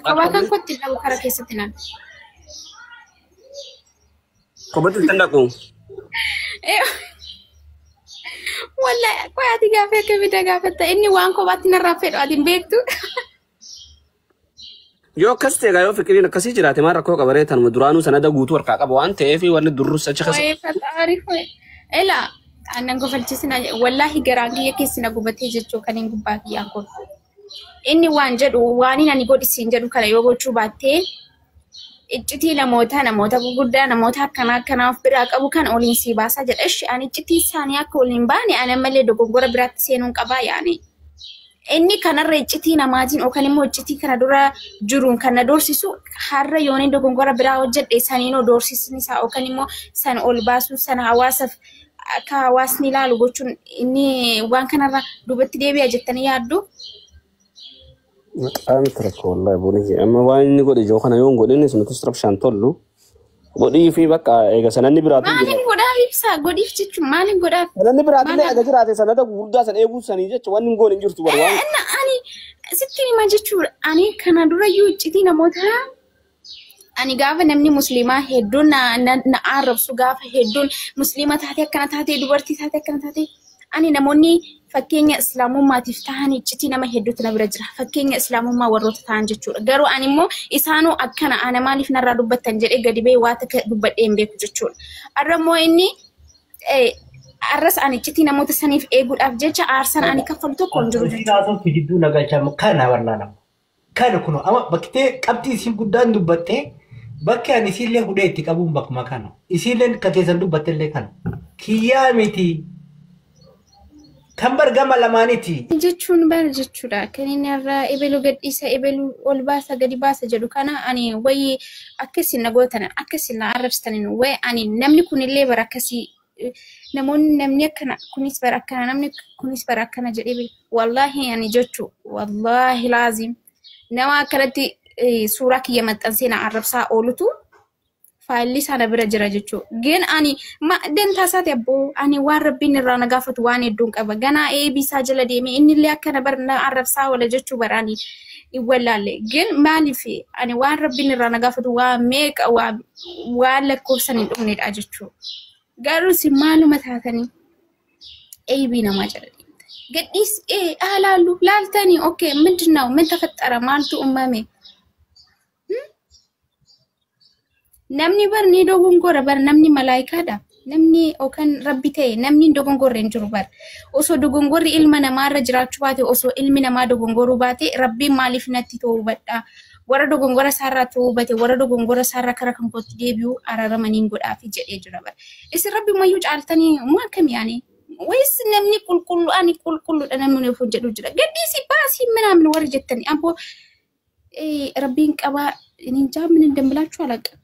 Kophaa kan kootti hin dhaqu kara keessatti naan. Kophatti hin dhaqu. Wallahi qoy ati gaaffii akkamitti gaafatta inni waan kophaatti narraa fedhu ati hin beektu. Yoo akkas ta'e yoo fikiriin akkasii jiraate maal rakkoo qabaree tanuma duraanuu sanada guutuu harkaa qaba waan ta'eef wanni durrus achi keessa. Waa'ee faxaarii ho'e. Ela aannan gofalchisina wallaahi garaan kiyya keessi na gubatee jechuu kan hin gubbaa kiyyaan kun. Inni waan jedhu waan inni ani godhisiin jedhu kana yoo gochuu baattee iccitii namoota namoota gurguddaa namoota akkanaa akkanaa of biraa qabu kan oliin sii baasaa jedha. Ishi ani iccitii isaanii akka oliin baane ani ammallee dogoggora biraatti seenuun qabaa yaani. Inni kanarra iccitii namaatiin yookaan immoo iccitii kana dura jiruun kan na doorsisu har'a yooniin dogoggora biraa hojjedhe saniinoo doorsisni isaa yookaan immoo san ol baasuu sana hawaasaaf akka hawaasni ilaalu gochuun inni waan kanarra duubatti deebi'a jettanii yaaddu. Maqaan rakkoo wallahi boonii amma waan inni godhe ijoo kana yoo hin godhin nutis rabshaan tollu godhii fi bakka eega sananni biraatu jira. Maaliin godhaaf ibsaa godhiif jechuun maaliin godhaaf? Sananni biraatu illee eega jiraate sanada gurguddaa san eeguu sanii jecha wanni hin goone hin jirtu bara waan. Inna ani sitti hima jechuudha. Ani kana dura iyyuu iccitii namoota ani gaafa namni musliimaa hedduun na na na arrabsu gaafa hedduun musliima taate akkana taate dubartii taate akkana taate ani namoonni fakkeenya islaamummaatiif tahan iccitii nama hedduutu na bira jira. Fakkeenya islaamummaa warroota ta'an jechuudha. Garuu ani immoo isaanuu akkana ana maaliif narraa dubbattan jedhee gadi ba'ee waa takka dubbadhee hin beeku jechuudha. Har'a immoo inni arras ani iccitii namoota saniif eeguudhaaf jecha aarsaan ani kaffalu tokko hin jiru Isiin jechuudha. haasoftu jidduu nagalchamu kana barnaana. Kana kun amma bakkitee qabxii isiin guddaan dubbattee bakki ani isiillee hudhee itti qabuun bakkuma kana. Isiilleen ka keessan dubbattellee kana. Kiyyaa miti. Kan bar gama lamaaniiti. Jechuun bara jechuudha. Kan inni irraa ebelu gadhiisa, ebelu ol baasa, gadi baasa jedhu kana ani wayi akkasin na gootan, akkasin na arrabsitanin wayi ani namni kunillee bara akkasii namoonni namni akkana kunis bara akkana namni kunis bara akkana jedhee beeku. Wallaahi ani jechuu wallaahi laazim nama akkanatti suuraa kiyya maxxansee na arrabsaa oolutu faayilli sana bira jira jechuudha. Geen ani dantaa isaati abboo ani waan rabbiin irraa na gaafatu waan hedduun qaba. Ganaa eebii isaa jala deemee innillee akkana bar na arrabsaa oola jechuu bara ani hin wallaalle. Geen maaliif ani waan rabbiin irraa na gaafatu waa meeqa waa waan lakkoofsan hin dhumnedha jechuudha. Garuu isin maaluma taatanii eebii namaa jala deemtan. Gadhiis ee laallu laaltanii okay ምንድን ነው ምን ተፈጠረ maaltu uumame? Namni bar ni dogongora bar namni malaayikaadha. Namni yookaan rabbi ta'e namni hin dogongorre hin jiru bar. Osoo dogongorri ilma namaarra jiraachuu baate osoo ilmi namaa dogongoruu baate rabbiin maaliif natti to'ubadha? Warra dogongora isaarraa to'ubate warra dogongora isaarraa kara kan kootti deebi'u araaramaniin godhaafi jedhee jira bar. Isin rabbi mayyuu caaltanii moo akkam yaani? Wayis namni qulqullu ani qulqulluudha namni of jedhu jira. Gadhiisi baasii ምናምን warri jettanii amboo rabbiin qabaa እኔ እንጃ ምን እንደምላችሁ አላውቅም።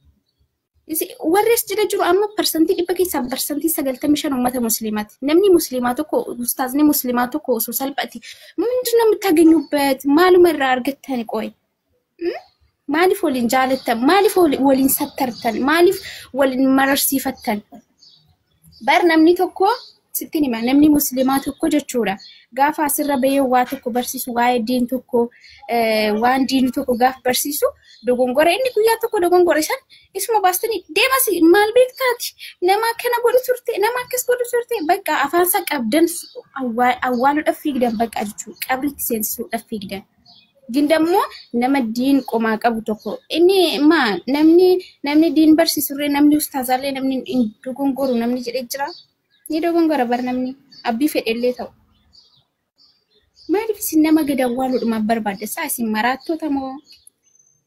Warri as jala jiru amma parsantii dhibba keessaa parsantii 95 uummata musliimaati. Namni musliimaa tokko ustaazni musliimaa tokko osoo salphati ምንድን ነው የምታገኙበት? Maaluma irraa argattani qoy? Maaliif waliin jaalattan? Maaliif waliin sattartan? Maaliif waliin mararsiifattan? Bar namni tokko sittin hima namni musliimaa tokko jechuudha. Gaafa asirra bahee waa tokko barsiisu waa'ee diin tokko waan diinii tokko gaafa barsiisu dogongora inni guyyaa tokko dogongora isaan isuma baastanii deemas maal beektaati nama akkana godhu turte nama akkas godhu turte bakka afaan isaa qabdan awwaaluudhaaf fiigdan bakka jechuudha qabriitti seensisuudhaaf fiigdan. Gin dammoo nama diin qomaa qabu tokko inni maa namni namni diin barsiisurree namni ustaazaallee namni hin dogongoru namni jedhee jira. Ni dogongora bar namni abbii fedhellee ta'u. Maaliif isin nama gad awwaaluudhumaaf barbaadde? Saa isin maraattota moo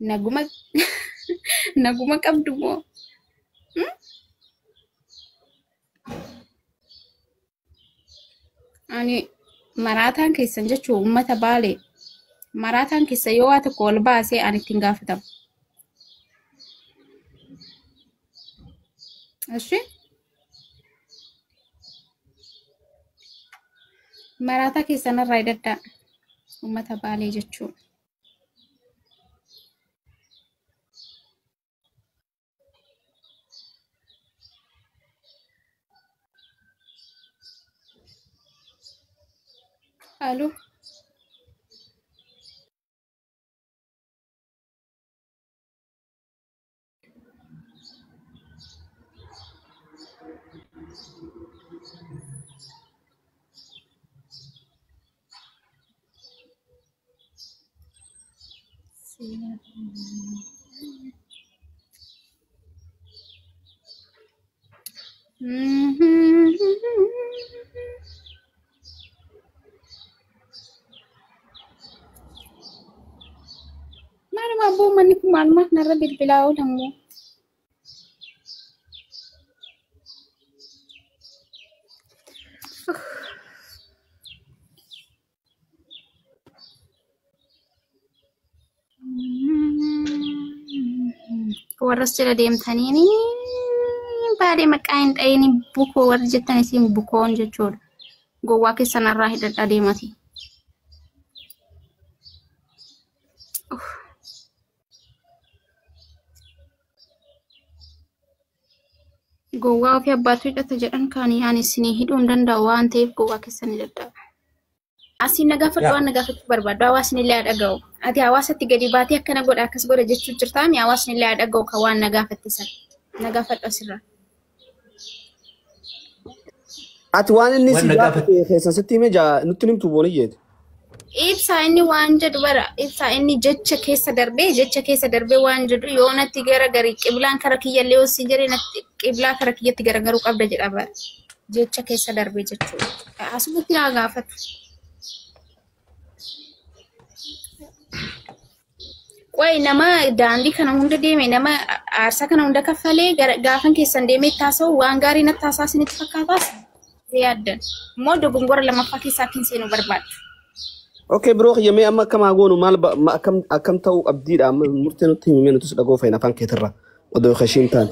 naguma naguma qabdu moo? Ani maraataan keessan jechuun uummata Baalee maraataan keessa yoo waa tokko ol baasee ani ittiin gaafatamu. Ishi maraataa keessan irraa hidhadhaa uummata Baalee jechuun. Aloo. Maaluma abboo manni kun maaluma narra bilbilaa oolammoo. Warras jala deemtaniini baadhee maqaa hin dhayini bukoo warri jettan isin bukoon jechuudha. Gowwaa keessan irraa hidhadhaa deemati. Gowwaa ofii abbaatu hidhata jedhan kaanii ani isinii hidhuu hin danda'u waan ta'eef gowwaa keessan hidhadhaa. Asiin na gaafadhu waan na gaafachuu barbaaddu hawaasni illee haa dhaga'u. Ati hawaasatti gadi baatee akkana godha akkas godha jechuu jirtaami hawaasni illee haa dhaga'u kan waan na gaafatte sana. Na gaafadhu asirraa. Ati waan inni Waan si na gaafate. gaafate keessan sitti hime jaa nutti himtu booniyyeeti. Ibsaa inni waan jedhu bara ibsaa inni jecha keessa darbee jecha keessa darbee waan jedhu yoo natti garagari qiblaan kara kiyyallee yoo si jedhe natti qiblaa kara kiyyatti garagaruu qabda jedha bara jecha keessa darbee jechuudha. Asumatti naa gaafatu. Qoy nama daandii kana hunda deeme nama aarsaa kana hunda kaffalee gaafan keessan deemee itti haasa'u waan gaarii natti haasaa isinitti fakkaataas yaaddan immoo dogongora lammaffaa keessaa akka hin seenuu barbaaddu. Okay biroo kiyya mee amma akkam haa goonu maal akkam akkam ta'uu qabdiidha amma murtee nutti himi mee nutis dhagoo fayyina afaan keetirra odoo kashiin taane.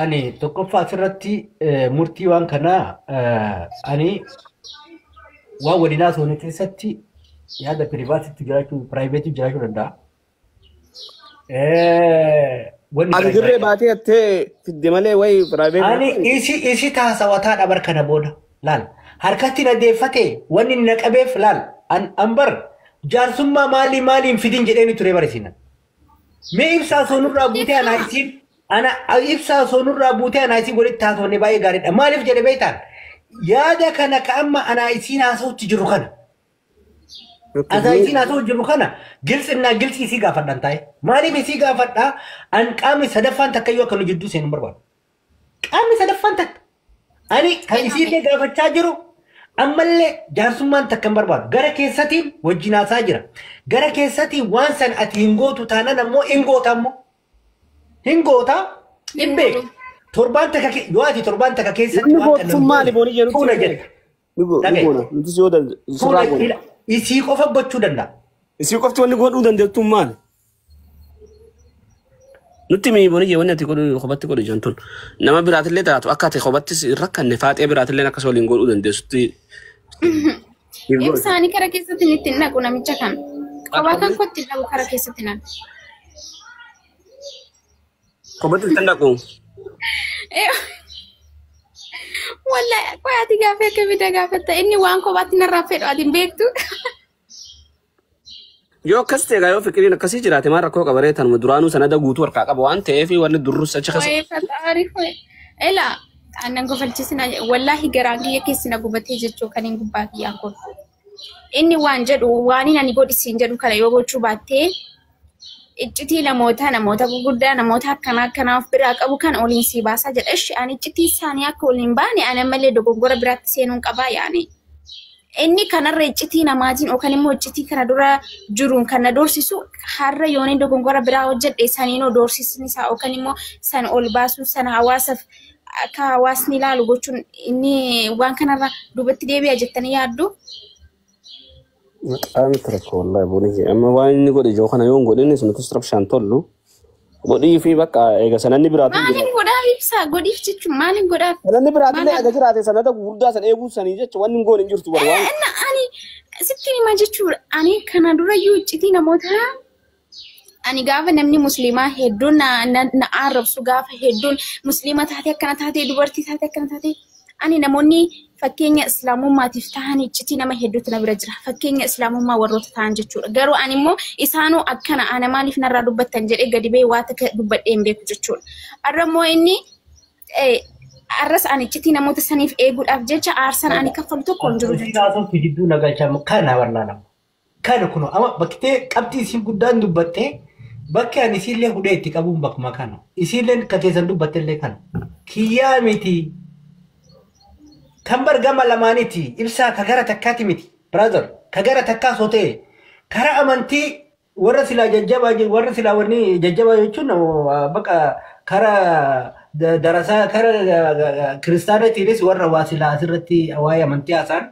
Ani tokkoffaa asirratti murtii waan kanaa ani waan waliin haasofne keessatti yaada pirivaatiitti jiraachuu piraayiveetii jiraachuu danda'a. Wanni Ati biraa dirree jiraachuu. baatee jettee fidde malee wayi piraayiveetii. Ani isi isi taasawataadha bar kana booda laal harkatti na deeffate wanni inni na qabeef laal an bar jaarsummaa maalii maaliin fidin jedheeni ture barisiinan. Mee ibsaa soonurraa buutee anaa isiin ana ibsaa soonurraa buutee anaa isiin walitti haasofne baay'ee gaariidha. Maaliif jedhe beektaan yaada kana ka amma anaa isiin haasa'utti jiru kana. Anaa isiin haasa'u jiru kana gilxinnaa gilxi isii gaafadhaan taa'e. Maaliif isii gaafadhaa an qaamni sadaffaan takkayyuu akka nu jidduu seenu hin barbaadu. Qaamni sadaffaan takka. Ani kan isiillee gaafachaa jiru ammallee jaarsummaan takka hin barbaadu. Gara keessatiin wajjin haasaa jira. Gara keessatiin waan san ati hin gootu taanaan ammoo hin goota ammoo. Hin goota hin beeku. Torbaan takka yoo ati torbaan takka keessatti Inni waan kana gootu hin maali goone booniyyee nutti fuula himi. jedha. Ni Dhagaye. goona nutis yoo sirraa Fuula goona. ila isii qofa gochuu danda'a. Isii qofti wanni godhuu dandeettu maali? Nutti himi booniyyee wanni ati godhu kophatti godhu jantun. Nama biraatillee taatu akka ati kophattis hin rakkanne faaxee biraatillee akkas waliin godhuu dandeessutti. Ibsaanii kara keessatti itti hin naqu namicha kana. Kophaa kan kootti hin naqu kara keessatti naqu. Kophatti itti naqu. Wallahi qoy ati gaafa akka gaafatta inni waan kophaatti narraa fedhu ati hin beektu. Yoo akkas ta'e yoo fikiriin akkasii jiraate maal rakkoo qabaree tanuma duraanuu sanada guutuu harkaa qaba waan ta'eef wanni durrus achi keessa. Wayi fataarii wayi. Ela aannan gofalchisina wallahi garaan kiyya keessi na gubatee jechuu kan hin gubbaa kiyyaan kun. Inni waan jedhu waan inni ani godhisiin jedhu kana yoo gochuu baattee iccitii namoota namoota gurguddaa namoota akkanaa akkanaa of biraa qabu kan oliin sii baasaa jedha. Ishi ani iccitii isaanii akka oliin baane ani ammallee dogoggora biraatti seenuun qabaa yaani. Inni kanarra iccitii namaatiin yookaan immoo iccitii kana dura jiruun kan na doorsisu har'a yoon inni dogoggora biraa hojjedhe saniinoo doorsisni isaa yookaan immoo sana ol baasuu sana hawaasaaf akka hawaasni ilaalu gochuun inni waan kanarra duubatti deebi'a jettanii yaaddu. Qaamni rakkoo wallahi booniyyee amma waan inni godhe joo kana yoo hin godhin nutis rabshaan tollu godhii fi bakka eega sananni biraatu jira. Maaliin godhaaf ibsaa godhiif jechuun maaliin godhaaf? Sananni biraatillee aga jiraate sanada gurguddaa san eeguu sanii jecha wanni hin goone hin jirtu bara waan. Inna ani sitti hima jechuudha. Ani kana dura iyyuu iccitii namoota ani gaafa namni musliimaa hedduun na arrabsu gaafa hedduun musliima taate akkana taate dubartii taate akkana taate ani namoonni fakkeenya islaamummaatiif tahan iccitii nama hedduutu na bira jira. Fakkeenya islaamummaa warroota ta'an jechuudha. Garuu ani immoo isaanuu akkana ana maaliif narraa dubbattan jedhee gadi ba'ee waa takka dubbadhee hin beeku jechuudha. Har'a immoo inni arras ani iccitii namoota saniif eeguudhaaf jecha aarsaan ani kaffalu tokko hin jiru Isiin jechuudha. haasoftu jidduu nagalchamu kana barnaa nama. Kana kunoo amma bakkitee qabxii isiin guddaan dubbattee bakki ani isiillee hudhee itti qabuun bakkuma kana. Isiillee ka keessan dubbattellee kana. Kiyyaa miti. Kan bar gama lamaaniiti. Ibsaa ka gara takkaati miti. Brother, ka gara takkaa soo ta'e karaa amantii warra silaa jajjabaa warra silaa wanni jajjabaa jechuun bakka karaa darasaa karaa kiristaanatiinis warra waa silaa asirratti waa'ee amantii haasa'an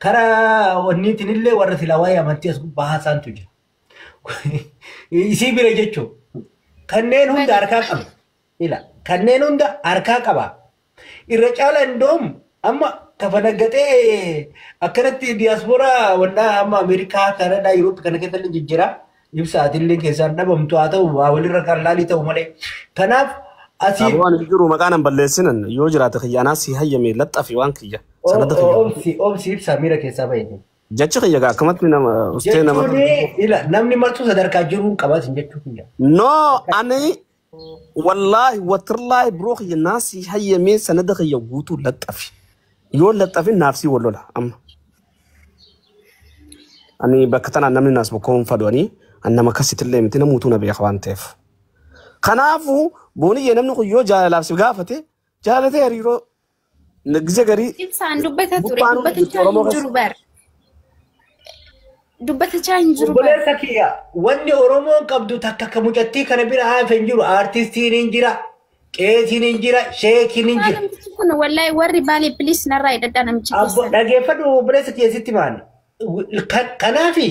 karaa wanniitiin illee warra silaa waa'ee amantii as gubbaa haasa'antu jira. Isii bira jechuun kanneen hunda harkaa qaba. Ila kanneen hunda harkaa qaba. Irra caala indoom amma kafanaggatee akkanatti diyaaspooraa wannaa amma Ameerikaa, Kanadaa, Yuuroop kana keessa illee jijjiira. Ibsaatillee keessaan dhabamtu haa ta'u waa walirra kan laalii ta'u malee. Kanaaf asii Aboo ani jiru maqaan an balleessinan yoo jiraate kiyya anaa si hayyame laxxafi waan kiyya. Sanada kiyya. Obsi obsi ibsaa miira keessaa bahee. Jechi kiyya gaa akkamatti nama ustee nama. Jechuun ila namni martuu sadarkaa jiruun qabaatin jechuu kiyya. No, ani wallaahi watirlaahi biroo kiyya naa si hayyamee sanada kiyya guutuu laxxafi. Yoo laxxafin naaf si wallola amma. Ani bakka tanaan namni naas bokkoo hin fadhu ani nama akkasitti miti namuutuu na beeka waan ta'eef. Kanaafuu booniyyee namni kun yoo jaalalaaf si gaafate jaalatee hariiroo gise garii Ibsaan dubbata ture Gubbaan dubbatachaa Oromoo hin jiru bar. Dubbatachaa hin jiru bar. Obboleessa kiyya wanni Oromoon qabdu takka akka mucattii kana bira hafe hin jiru. Aartistiin hin jira, qeesiin hin jira, sheekiin hin jira. Namtichi kun wallahi warri baalee bilis narraa hidhadhaa namicha Abbo keessan. Dhageeffadhu obboleessa kiyya sitti maani. Kanaafi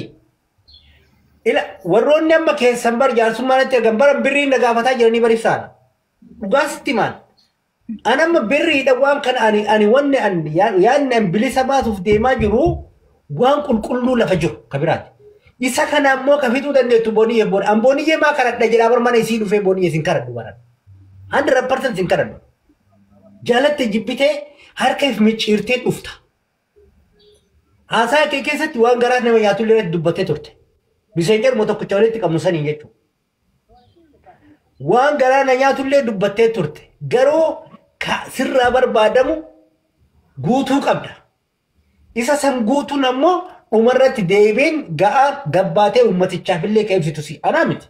ila warroonni amma keessan bar jaarsummaa natti ergan baran birriin na gaafataa jiranii bar ibsaan. Dhugaa sitti maani. An amma birriidha waan kana ani wanni an yaadni an bilisa baasuuf deemaa jiru waan qulqulluu lafa jiru ka biraati. Isa kana ammoo ka fixuu dandeettu booniyyee boon. An booniyyee maa kadhadha jedhaa bar mana isii dhufee booniyyee sin kadhadhu baran. 100% sin kadhadhu. Jaalatte jibbitee harka if micciirtee dhufta. Haasaa kee keessatti waan garaa nama nyaatu illee irratti dubbattee turte. Miseenjar moo tokkicha walitti qabnu saniin jechuudha. Waan garaa na nyaatu illee dubbattee turte. Garuu ka sirraa barbaadamu guutuu qabda. Isa san guutuun ammoo dhumarratti deebiin ga'aa gabbaatee uummatichaaf illee ka ibsitu si anaa miti.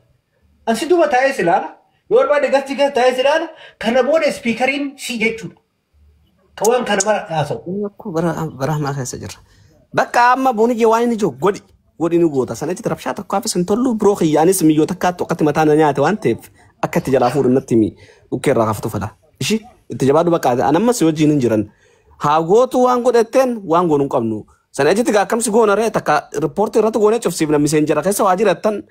Ansi duuba taa'ee si ilaala. Yoo barbaade gastii keessa taa'ee si ilaala. Kana booda speakeriin si jechuudha. Ka waan kana mara haasa'u. Akkuma bara bara hamaa keessa jirra. Bakka amma booniyyee waan inni jiru godhi godhi ni goota. Sana achitti rabshaa tokko hafis hin tollu biroo kiyyaanis miyyoo takkaatti akkatti mataa na nyaate waan ta'eef akka itti jalaa fuudhu natti himi dhukkee irraa kaftu fada. Ishi itti jabaadhu bakka an amma si wajjin hin jiran. Haa gootu waan godhatteen waan goonu hin qabnu. Sana achitti gaa akkamsi goona ree takka riippoortii irratti goonee cufsiifna miseenjera keessa waa jirattan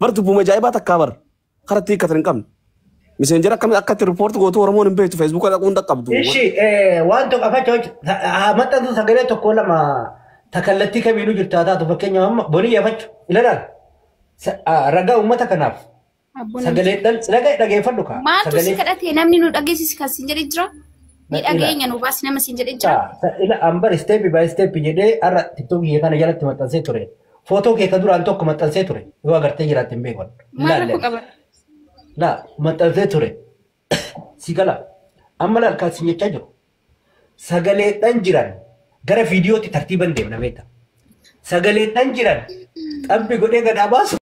bar dubbuma ajaa'ibaa takkaa bar karatti hiikkatan hin qabnu. Miseenjera akkamitti akka itti riippoortii gootu Oromoon hin beektu feesbuuka dhaquu hin dhaqqabdu. Ishi waan tokko afaan maxxansu sagalee tokko lama takallattii kamiinuu jirtu haa taatu fakkeenyaaf amma bonii afachu ilaalaal ragaa uummata kanaaf sagalee ragaa dhageeffadhu kaa Maaltu si sagalee kadhate namni nu dhageessisi kan siin jedhe jira? Ni dhageenya nu baasi nama siin jedhe jira? Ila ambar step by step jedhee har'a tiktookii kee kana jalatti maxxansee ture. Footoo kee ka duraan tokko maxxansee ture. Yoo agartee jiraatte hin beekan. Maal rakkoo qaba? La maxxansee ture. Si gala. Amma laal kan sin jechaa jiru. Sagaleedhaan jiran gara viidiyootti tartiiban deemna beekta. Sagaleedhaan jiran xabbi godhee gadaa baasu.